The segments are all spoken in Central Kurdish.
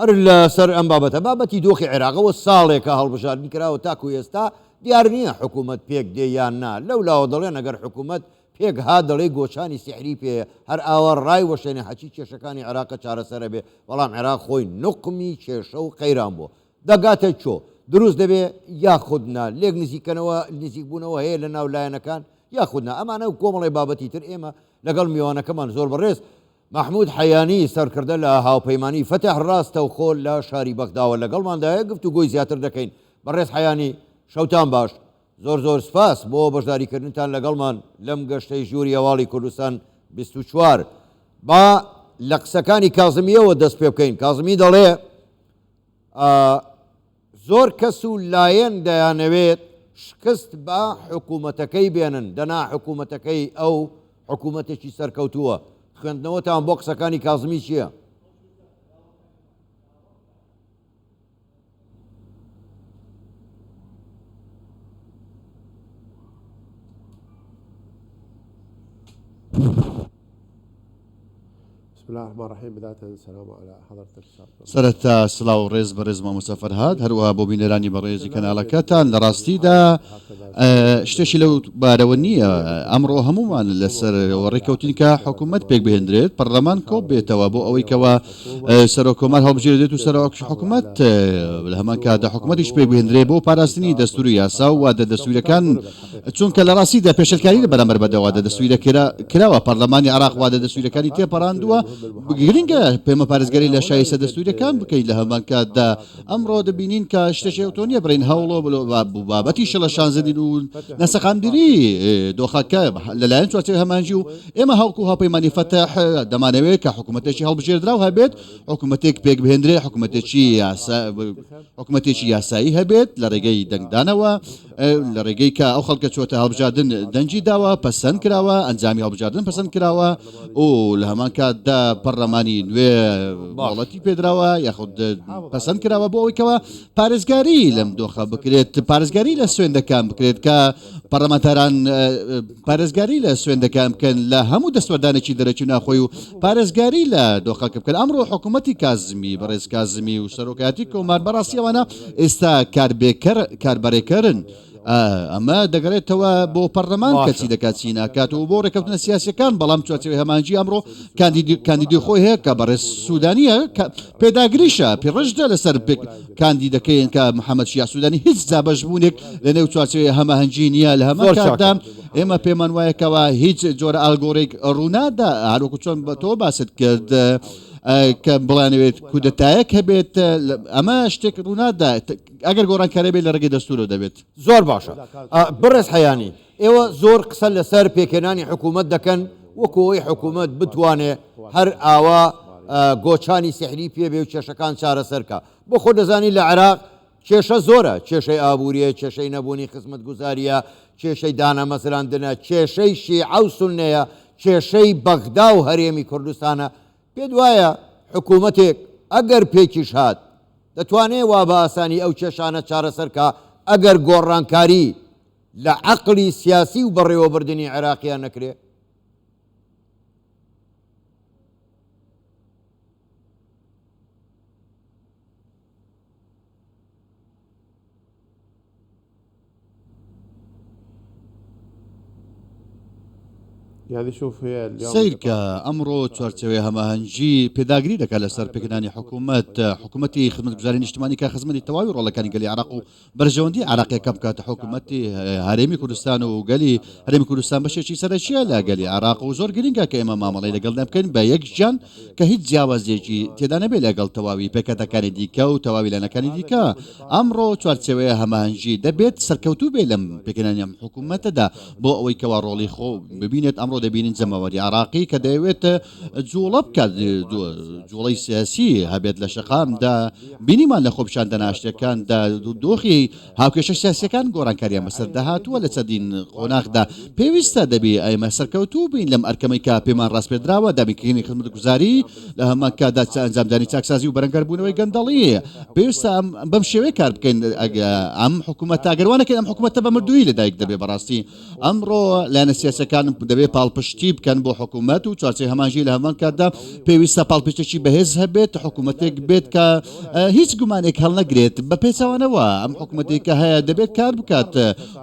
هەر لەسەر ئەم بابەتە، بابەتی دۆخی عێراق، ئەوە ساڵێکە هەڵبژاردن کراوە تاکو ئێستا دیار نییە حکوومەت پێک دێ یان نا، لەو لاوە دەڵێن ئەگەر حکوومەت پێک هات دەڵێی گۆچانی سیحری پێیە هەر ئاوا ڕای وەشێنێ هەچی کێشەکانی عێراقە چارەسەر ئەبێ، بەڵام عێراق خۆی نوقمی کێشە و قەیران بووە. دەگاتە کوێ؟ دروست دەبێ یاخود نا؟ لێک نزیکەنەوە نزیکبوونەوە هەیە لە ناو لایەنەکان یاخود نا؟ ئەمانە و کۆمەڵێ بابەتی تر ئێمە لەگەڵ میوانەکەمان زۆر بەڕێز مەحمود حەیانی سەرکردە لە هاوپەیمانی فەتح ڕاستەوخۆ لە شاری بەغداوە لەگەڵماندایە گفتوگۆی زیاتر دەکەین. بەڕێز حەیانی شەوتان باش. زۆر زۆر سپاس بۆ بەشداریکردنتان لەگەڵمان لەم گەشتەی ژووری هەواڵی کوردستان 24. با لە قسەکانی کازمییەوە دەست پێ بکەین. کازمی دەڵێ زۆر کەس و لایەن دەیانەوێت شکست بە حکوومەتەکەی بێنن، دەنا حکوومەتەکەی ئەو حکوومەتێکی سەرکەوتووە. خوێندنەوەتان بۆ قسەکانی کازمی چییە؟ سەرەتا سڵاو و ڕێز بەڕێز مامۆستا فەرهاد هەروەها بۆ بینەرانی بەڕێزی کەناڵەکەتان لە ڕاستیدا شتێکی لەو بارەوە نییە ئەمڕۆ هەمومان لەسەر ڕێککەوتین کە حکوومەت پێک بهێندرێت پەرلەمان کۆ بێتەوە بۆ ئەوەی کەوا سەرۆک کۆمار هەڵبژێردرێت و سەرۆک حکوومەت لە هەمان کاتدا حکوومەتیش پێک بهێندرێت بۆ پاراستنی دەستور و یاسا و وادە دەستوورەکان چونکە لە ڕاستیدا پێشلکاری لە بەرامبەر بە وادە دەستوورە کراوە پەرلەمانی عێراق وادە دەستوورەکانی تێپەڕاندووە گرنگە پێمە پارێزگاری لە شایستە دەستوورەکان بکەین لە هەمان کاتدا ئەمڕۆ دەبینین کە شتێکی ئەوتۆ نییە بڕین هەوڵۆ بابەتی شڵەشانزدین و نەسەقامگیری دۆخەکە لەلایەن چوارچێوەی هەماهەنگی و ئێمە هەڵکو هاوپەیمانی فەتح دەمانەوێت کە حکوومەتێکی هەڵبژێردراو هەبێت حکوومەتێک پێک بهێندرێت حکوومەتێکی یاسا حکوومەتێکی یاسایی هەبێت لە ڕێگەی دەنگدانەوە لە ڕێگەی کە ئەو خەڵکە چۆتە هەڵبژاردن دەنگی داوە پەسەند کراوە ئەنجامی هەڵبژاردن پەسەند کراوە و لە هەمان کاتدا پەرلەمانی نوێ مۆڵەتی پێدراوە یاخود پەسەند کراوە بۆ ئەوەی کەوا پارێزگاری لەم دۆخە بکرێت پارێزگاری لە سوێندەکان بکرێت کە پەرلەمانتاران پارێزگاری لە سوێندەکان بکەن لە هەموو دەستوەردانێکی دەرەکی و ناخۆی و پارێزگاری لە دۆخەکە بکەن ئەمڕۆ حکوومەتی کازمی بەڕێز کازمی و سەرۆکایەتی کۆمار بەڕاستی ئەوانە ئێستا کاربێکەر کاربەرێکەرن ئەمە دەگەڕێتەوە بۆ پەرلەمان کەچی دەکات چی ناکات و بۆ ڕێککەوتنە سیاسەکان بەڵام چوارچێوەی هەمانجی ئەمڕۆ کاندیدی خۆی هەیە کە بەڕێز سوودانیە کە پێداگریشە پێڕژدە لەسەر پێک کاندیدەکەیان کە محەممەد شیاع سوودانی هیچ دابەشبوونێک لە نێو چوارچێوەی هەماهەنگی نییە لە هەمان کاتدا ئێمە پێمان وایە کەوا هیچ جۆرە ئالگۆرێک ڕوونادا هەروەکو چۆن بە تۆ باست کرد کە بڵانەوێت کودەتایەک هەبێت ئەمە شتێک ڕوونادا ئەگەر گۆڕانکاری بێت لە ڕێگەی دەستوورەوە دەبێت. زۆر باشە بەڕێز حەیانی ئێوە زۆر قسە لەسەر پێکهێنانی حکوومەت دەکەن وەکو ئەوەی حکوومەت بتوانێ هەر ئاوا گۆچانی سیحری پێ بێ و کێشەکان چارەسەر کا. بۆ خۆت دەزانی لە عێراق کێشە زۆرە، کێشەی ئابوورییە، کێشەی نەبوونی خزمەتگوزارییە، کێشەی دانەمەزراندنە، کێشەی شیعە و سوننەیە، کێشەی بەغدا و هەرێمی کوردستانە. پێت وایە حکوومەتێک ئەگەر پێکیش هات دەتوانێ وا بە ئاسانی ئەو کێشانە چارەسەر کا ئەگەر گۆڕانکاری لە عەقڵی سیاسی و بەڕێوەبردنی عێراقیا نەکرێ؟ سەیرکە ئەمڕۆ چوارچێوەی هەماهەنگی پێداگری دەکات لەسەر پێکهێنانی حکوومەت، حکوومەتی خزمەتگوزاری نیشتمانی کە خزمەتی تەواوی ڕۆڵەکانی گەلی عێراق و بەرژەوەندی عێراقیەکان بکات، حکوومەتی هەرێمی کوردستان و گەلی هەرێمی کوردستان بەشێکی سەرەکییە لە گەلی عێراق و زۆر گرنگە کە ئێمە مامەڵەی لەگەڵدا بکەین بە یەک گیان کە هیچ جیاوازییەکی تێدا نەبێت لەگەڵ تەواوی پێکهاتەکانی دیکە و تەواوی لایەنەکانی دیکە. ئەمڕۆ چوارچێوەیە هەماهەنگی دەبێت سەرکەوتوو بێت لەم پێکهێنانی ئەم حکوومەتەدا بۆ ئەوەی کەوا ڕۆڵی خۆ ببینێت، ئەمڕۆ دەبینین جەماوەری عێراقی کە دەیەوێت جوڵە بکات، جوڵەی سیاسی هەبێت لە شەقامدا، بینیمان لە خۆپیشاندانە ئاشتیەکاندا دۆخی هاوکێشە سیاسیەکان گۆڕانکاریان بەسەردا هاتووە لە چەندین قۆناغدا پێویستە دەبی ئێمە سەرکەوتوو بین لەم ئەرکەمەی کە پێمان ڕاسپێردراوە دابینکردنی خزمەتگوزاری لە هەمان کاتدا ئەنجامدانی چاکسازی و بەرەنگاربوونەوەی گەندەڵی پێویستە ئەم بەم شێوەیە کار بکەین ئەم حکوومەتە ئەگەر وا نەکەین ئەم حکوومەتە بە مردوویی لەدایک دەبێ بەڕاستی ئەمڕۆ لایەنە سیاسەکان دەبێ پاڵ. پاڵپشتی بکەن بۆ حکوومەت و چوارچێوەی هەماهەنگی لە هەمان کاتدا پێویستە پاڵپشتێکی بەهێز هەبێت، حکوومەتێک بێت کە هیچ گومانێک هەڵنەگرێت، بە پێچەوانەوە ئەم حکوومەتەی کە هەیە دەبێت کار بکات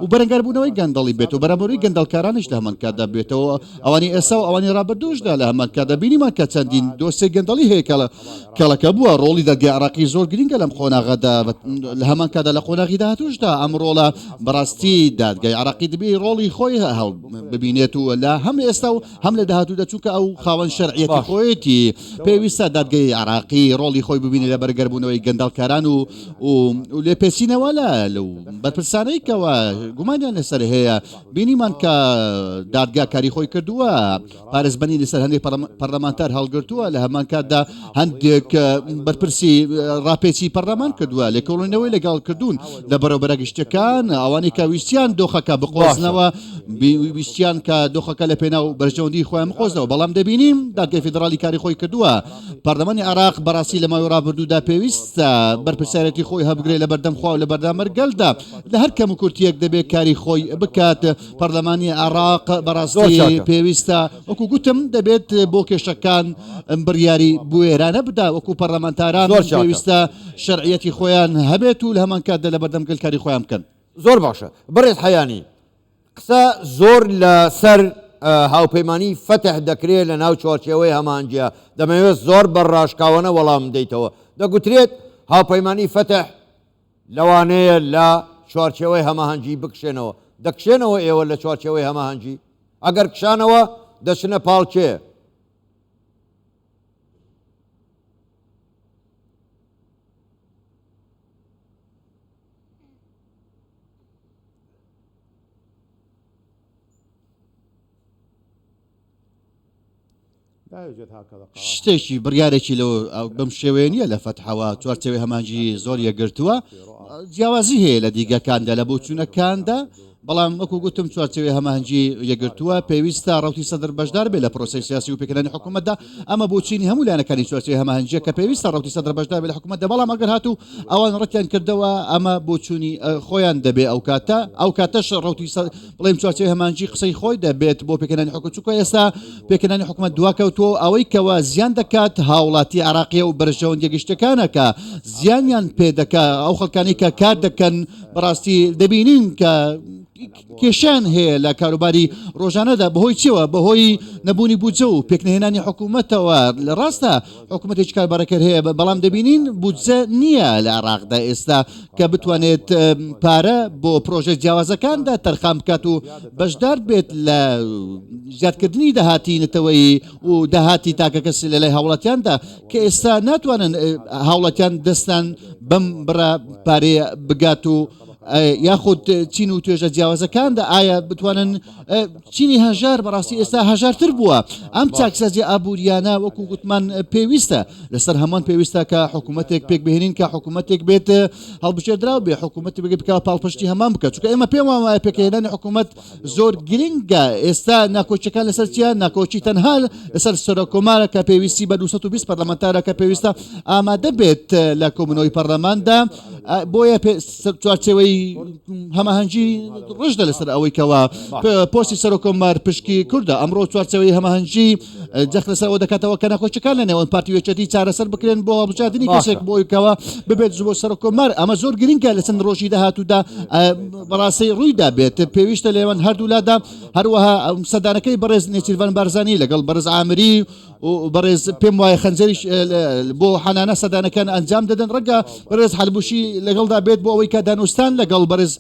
و بەرەنگاربوونەوەی گەندەڵی بێت و بەرامبەرووی گەندەڵکارانیش لە هەمان کاتدا بێتەوە، ئەوانی ئێستا و ئەوانی ڕابردووشدا لە هەمان کاتدا بینیمان کە چەندین دۆسیەی گەندەڵی هەیە کە کەڵەکە بووە، ڕۆڵی دادگای عێراقی زۆر گرنگە لەم قۆناغەدا، لە هەمان کاتدا لە قۆناغی داهاتووشدا ئەم ڕۆڵە بەڕاستی دادگای عێراقی دەبێ ڕۆڵی خۆی هەڵ ببینێت و لە هەم ئێستا و هەم لە داهاتوودا چونکە ئەو خاوەن شەرعیەتی خۆیەتی پێویستە دادگای عێراقی ڕۆڵی خۆی ببینێت لە بەرگەربوونەوەی گەندەڵکاران و و لێپێچینەوە لە لەو بەرپرسانەی کەوا گومانیان لەسەر هەیە بینیمان کە دادگا کاری خۆی کردووە پارێزبەنی لەسەر هەندێک پەرلەمانتار هەڵگرتووە لە هەمان کاتدا هەندێک بەرپرسی ڕاپێچی پەرلەمان کردووە لێکۆڵینەوەی لەگەڵ کردوون لە بەڕێوبەرە گشتەکان ئەوانەی کە ویستیان دۆخەکە بقۆزنەوە ویستیان کە دۆخەکە لە پێناو بەرژەوەندی خۆیان بقۆزنەوە بەڵام دەبینیم دادگای فیدراڵی کاری خۆی کردووە پەرلەمانی عێراق بەڕاستی لە ماوەی ڕابردوودا پێویستە بەرپرسیارێتی خۆی هەبگرێ لە بەردەم خوا و لە بەردامەر گەلدا لە هەر کەم و کورتیەک دەبێت کاری خۆی بکات پەرلەمانی عێراق بەڕاستی پێویستە وەکو گوتم دەبێت بۆ کێشەکان بڕیاری بوێرانە بدا وەکو پەرلەمانتاران پێویستە شەرعیەتی خۆیان هەبێت و لە هەمان کاتدا لە بەردەم گەل کاری خۆیان بکەن. زۆر باشە بەڕێز حەیانی قسە زۆر لە سەر هاوپەیمانی فەتح دەکرێت لە ناو چوارچێوەی هەماهەنگیە دەمەوێت زۆر بە ڕاشکاوانە وەڵام دەیتەوە دەگوترێت هاوپەیمانی فەتح لەوانەیە لە چوارچێوەی هەماهەنگی بکشێنەوە. دەکشێنەوە ئێوە لە چوارچێوەی هەماهەنگی؟ ئەگەر کشانەوە دەچنە پاڵ کێ؟ شتێکی بڕیارێکی لەو بەم شێوەیە نییە لە فەتحەوە چوارچێوەی هەمانجی زۆر یەکگرتووە جیاوازی هەیە لە دیگەکاندا لە بۆچوونەکاندا بەڵام وەکو گوتم چوارچێوەی هەماهەنگی یەکگرتووە پێویستە ڕەوتی سەدر بەشدار بێت لە پرۆسەی سیاسی و پێکهێنانی حکوومەتدا ئەمە بۆچینی هەموو لایەنەکانی چوارچێوەی هەماهەنگیە کە پێویستە ڕەوتی سەدر بەشدار بێت لە حکوومەتدا بەڵام ئەگەر هاتوو ئەوان ڕەتیان کردەوە ئەمە بۆچوونی خۆیان دەبێ ئەو کاتە ئەو کاتەش ڕەوتی بڵێم چوارچێوەی هەماهەنگی قسەی خۆی دەبێت بۆ پێکهێنانی حکوومەت چونکە ئێستا پێکهێنانی حکومەت دواکەوتووە و ئەوەی کەوا زیان دەکات هاوڵاتی عێراقیە و بەرژەوەندیە گشتیەکانە کە زیانیان پێ دەکا ئەو خەڵکانی کە کار دەکەن بەڕاستی دەبینین کە کێشیان هەیە لە کاروباری ڕۆژانەدا بەهۆی چیەوە بەهۆی نەبوونی بودجە و پێکنەهێنانی حکوومەتەوە لە ڕاستە حکوومەتێکی کاربارەکەر هەیە بەڵام دەبینین بودجە نییە لە عێراقدا ئێستا کە بتوانێت پارە بۆ پرۆژە جیاوازەکاندا تەرخان بکات و بەشدار بێت لە زیادکردنی داهاتی نەتەوەیی و داهاتی تاکەکەسی لە لای هاوڵاتیاندا کە ئێستا ناتوانن هاوڵاتیان دەستان بەم بڕە پارەیە بگات و یاخود چین و توێژە جیاوازەکاندا ئایا بتوانن چینی هەژار بەڕاستی ئێستا هەژارتر بووە ئەم چاکسازی ئابووریانە وەکو گوتمان پێویستە لەسەر هەمان پێویستە کە حکوومەتێک پێک بهێنین کە حکوومەتێک بێت هەڵبژێردراو بێ حکوومەتی بگە بکە پاڵپشتی هەمان بکە چونکە ئێمە پێم وایە پێکهێنانی حکوومەت زۆر گرنگە ئێستا ناکۆکیەکان لەسەر چیە ناکۆکی تەنها لەسەر سەرۆک کۆمارە کە پێویستی بە 220 پەرلەمانتارە کە پێویستە ئامادە بێت لە کۆبوونەوەی پەرلەماندا بۆیە چوارچێوەی هەماهەنگی ڕژدە لەسەر ئەوەی کەوا پۆستی سەرۆک کۆمار پشکی کوردە ئەمڕۆ چوارچێوەی هەماهەنگی جەخت لەسەر ئەوە دەکاتەوە کە ناکۆکیەکان لە نێوان پارتی و یەکێتی چارەسەر بکرێن بۆ هەڵبژاردنی کەسێک بۆ کەوا ببێت بۆ سەرۆک کۆمار ئەمە زۆر گرنگە لە چەند ڕۆژی داهاتوودا بەڕاستی ڕوویدا بێت پێویستە لێوان هەردوولادا هەروەها سەردانەکەی بەڕێز نێچیرڤان بارزانی لەگەڵ بەڕێز عامری و بەڕێز پێم وایە خەنجەریش بۆ حەنانە سەردانەکان ئەنجام دەدەن ڕەنگە بەڕێز حەلبوشی لەگەڵدا بێت بۆ ئەوەی کە دانوستان لەگەڵ بەڕێز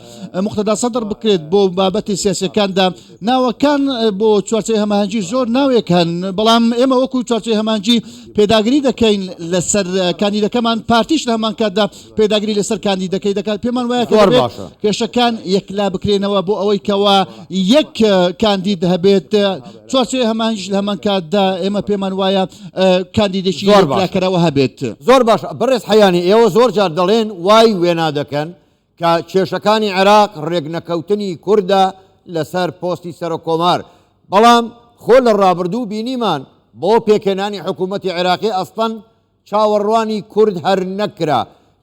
مقتەدا سەدر بکرێت بۆ بابەتی سیاسەکاندا ناوەکان بۆ چوارچێوەی هەماهەنگی زۆر ناوێک هەن، بەڵام ئێمە وەکو چوارچێوەی هەماهەنگی پێداگری دەکەین لەسەر کاندیدەکەمان، پارتیش لە هەمان کاتدا پێداگری لەسەر کاندیدەکەی دەکات، پێمان وایە کە زۆر دەبێت باشە. کێشەکان یەکلا بکرێنەوە بۆ ئەوەی کەوا یەک کاندید هەبێت، چوارچێوەی هەماهەنگیش لە هەمان کاتدا ئێمە پێمان وایە کاندیدێکی زۆر باشە. یەکلاکەرەوە هەبێت. زۆر باشە بەڕێز حەیانی، ئێوە زۆر جار دەڵێن وای وێنا دەکەن کە کێشەکانی عێراق رێکنەکەوتنی کوردە لەسەر پۆستی سەرۆککۆمار، بەڵام خۆ لە رابردوو بینیمان بۆ پێکهێنانی حکوومەتی عێراقی ئەسڵەن چاوەڕوانی کورد هەر نەکرا،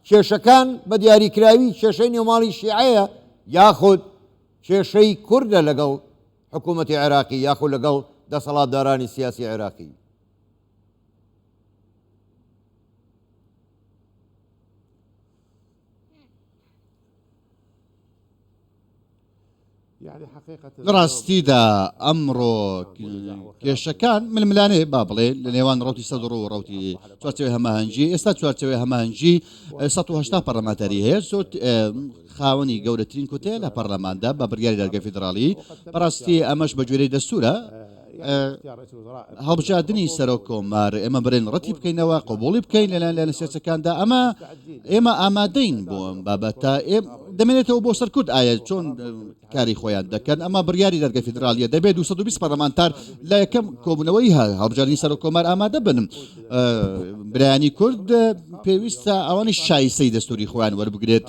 کێشەکان بە دیاریکراوی کێشەی نێوماڵی شیعەیە یاخود کێشەی کوردە لەگەڵ حکوومەتی عێراقی یاخود لەگەڵ دەسەڵاتدارانی سیاسی عێراقی؟ لە ڕاستیدا ئەمڕۆ کێشەکان ململانێ با بڵێ لە نێوان ڕوتی سەدڕ و ڕوتی چوارچێوەی هەماهەنگی ئێستا چوارچێوەی هەماهەنگی 180 پەرلەمانتاری هەیە زۆر خاوەنی گەورەترین کوتەیە لە پەرلەماندا بە بڕیاری دادگای فیدراڵی بەڕاستی ئەمەش بە گوێرەی دەستورە هەڵبژاردنی سەرۆک کۆمار ئێمە برێن ڕەتی بکەینەوە قبوڵی بکەین لەلایەن لایەنە سیاسەکاندا ئەمە ئێمە ئامادەین بۆ ئەم بابەتە دەمێنێتەوە بۆ سەر کورد ئایا چۆن کاری خۆیان دەکەن ئەمە بڕیاری دادگای فیدراڵیە دەبێت 220 پەرلەمانتار لە یەکەم کۆبوونەوەی هەڵبژاردنی سەرۆک کۆمار ئامادە بن برایانی کورد پێویستە ئەوانی شایستەی دەستوری خۆیان وەربگرێت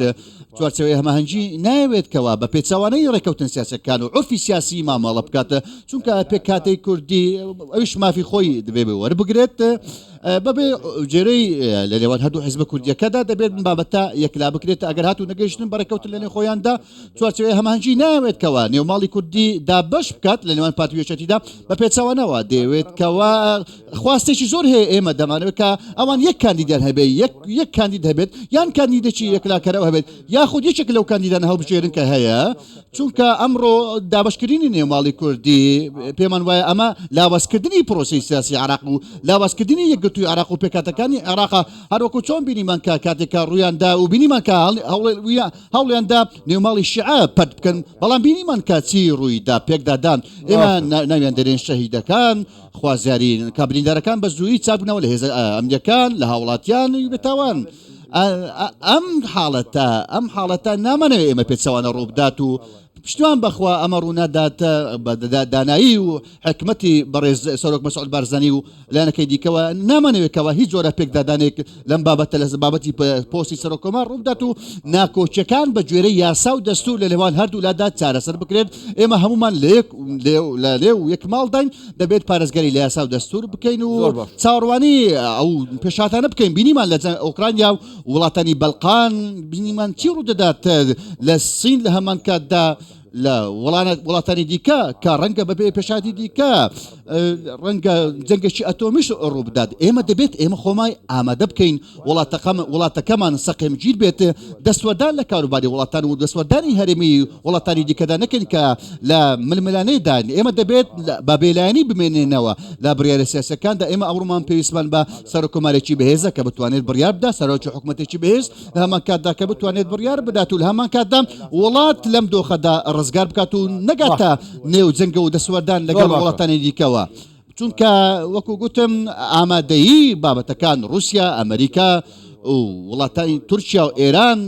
چوارچێوەی هەماهەنگی نایەوێت کەوا بە پێچەوانەی ڕێککەوتن سیاسەکان و عورفی سیاسی مامەڵە بکات، چونکە پێکهاتەی کوردی ئەویش مافی خۆی دەبێ وەربگرێت بەبێ جێرەی لە نێوان هەردوو حزبە کوردیەکەدا دەبێت بابەتە یەکلا بکرێت ئەگەر هاتوو نەگەیشتن بەڕێککەوتن لە نێو خۆیاندا چوارچێوەی هەماهەنگی نایەوێت کەوا نێوماڵی کوردی دابەش بکات لە نێوان پارتی و یەکێتیدا بە پێچەوانەوە دەیەوێت کەوا خواستێکی زۆر هەیە ئێمە دەمانەوێت کە ئەوان یەک کاندیدیان هەبێت یەک یەک کاندید هەبێت یان کاندیدێکی یەکلاکەرەوە هەبێت یاخود یەکێک لەو کاندیدانە هەڵبژێرن کە هەیە چونکە ئەمڕۆ دابەشکردنی نێوماڵی کوردی پێمان وایە ئەمە لاوازکردنی پرۆسەی سیاسی عراق و لاوازکردنی یەکگرتووی عراق و پێکهاتەکانی عێراق هەروەکو چۆن بینیمان کە کاتێک کە ڕوویاندا و بینیمان کە هەوڵیان دا نێوماڵی شیعە پەرت بکەن بەڵام بینیمان کە چی ڕوویدا پێکدادان ئێمە ناویان دەرێن شەهیدەکان خوازیارین کە بریندارەکان بە زوویی چاکبنەوە لە هێزە ئەمنیەکان لە هاوڵاتیان بێتاوان ئەم حاڵەتە ئەم حاڵەتە نامانەوێت ئێمە پێچەوانە ڕووبدات و پشتیوان بەخوا ئەمە ڕوونادات بە دانایی و حکمەتی بەڕێز سەرۆک مەسعود بارزانی و لایەنەکەی دیکەوە نامانەوێت کەوا هیچ جۆرە پێکدادانێک لەم بابەتە لە بابەتی پۆستی سەرۆک کۆمار ڕووبدات و ناکۆکیەکان بە گوێرەی یاسا و دەستور لە نێوان هەردوو لادا چارەسەر بکرێت ئێمە هەمومان لە یەک لە نێو یەک ماڵداین دەبێت پارێزگاری لە یاسا و دەستور بکەین و چاوەڕوانی ئەو پێشهاتانە بکەین بینیمان لە ئۆکرانیا و وڵاتانی بەلقان بینیمان چی ڕوودەدات لە سین لە هەمان کاتدا لە وڵاتانی دیکە کە ڕەنگە بەبێ پێشاتی دیکە ڕەنگە جەنگێکی ئەتۆمیش ڕووبدات ئێمە دەبێت ئێمە خۆمای ئامادە بکەین وڵاتەکەم وڵاتەکەمان سەقێمگیر بێت دەستوەردان لە کاروباری وڵاتان و دەستوەردانی هەرێمی وڵاتانی دیکەدا نەکەین کە لە ململانێدان ئێمە دەبێت بە بێلایەنی بمێنێنەوە لە بڕیارە سیاسەکاندا ئێمە ئەوڕمان پێویستمان بە سەرۆککۆمارێکی بەهێزە کە بتوانێت بڕیار بدا سەرۆکی حکوومەتێکی بەهێز لە هەمان کاتدا کە بتوانێت بڕیار بدات و لە هەمان کاتدا وڵات لەم دۆخەدا ڕزگار بکات و نەگاتە نێو جەنگە و دەستوەردان لەگەڵ وڵاتانی دیکەوە. چونکە وەکو گوتم ئامادەیی بابەتەکان رووسیا، ئەمریکا و وڵاتانی تورکیا و ئێران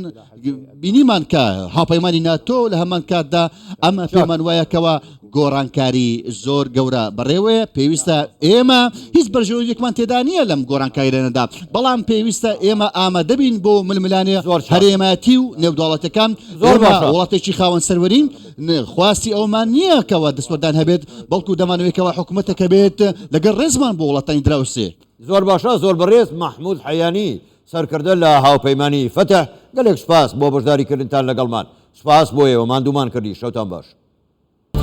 بینیمان کە هاوپەیمانی ناتۆ لە هەمان کاتدا ئەمە پێمان وایە کەوا گۆڕانکاری زۆر گەورە بەڕێوەیە پێویستە ئێمە هیچ بەرژەوەندیەکمان تێدا نییە لەم گۆڕانکاریانەدا بەڵام پێویستە ئێمە ئامادەبین بۆ ململانێ هەرێمایەتی و نێودەوڵەتەکان زۆر وڵاتێکی خاوەن سەروەرین خواستی ئەومان نییە کەوا دەستوەردان هەبێت بەڵکو دەمانەوێت کەوا حکوومەتەکە بێت لەگەڵ ڕێزمان بۆ وڵاتانی دراوسێ. زۆر باشە زۆر بەڕێز مەحمود حەیانی سەرکردە لە هاوپەیمانی فەتح گەلێک سوپاس بۆ بەشداری کردنتان لەگەڵمان سوپاس بۆ ئێوە ماندوومان کردی شەوتان باش.